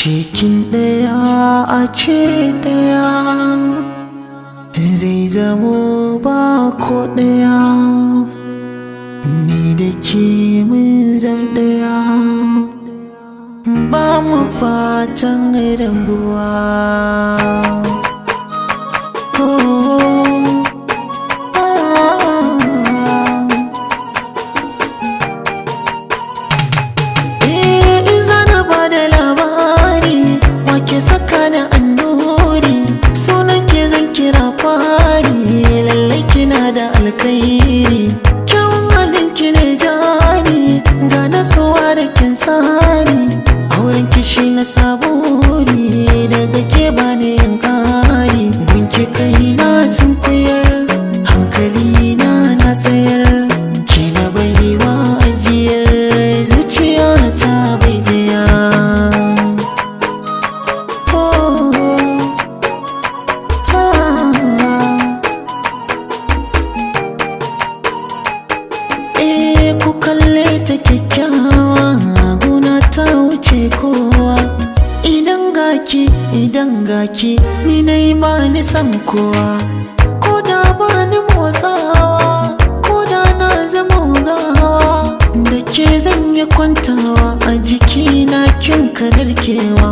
Cikin ɗaya a cire ɗaya, zai zamo ba ko ɗaya. Ni da ke mun zam ɗaya, ba mu fatan rabuwa. Oh, ah. Eh, in zana ba da labari, wake saka da annuri, sunan ke zan kira fari, lallai kina da alkhairi. Kyawun halin ki ne jari, ga nasuwa da kin tsari, auren kishi na saburi, daga ke bani yin kari. Gunki kai na sun koyar, hankali na na tsayar, ki na baiwa ajiyar zuciya ta bai daya. Oh, ah. Eh, ku kalle ta kyakkyawa, gona ta wuce kowa. Idan gaki, idan gaki, ni dai ba ni san kowa. Ko da ba ni motsawa, ko da na zama gawa, da ke zan yi kwantawa a jikina kin kadarkewa.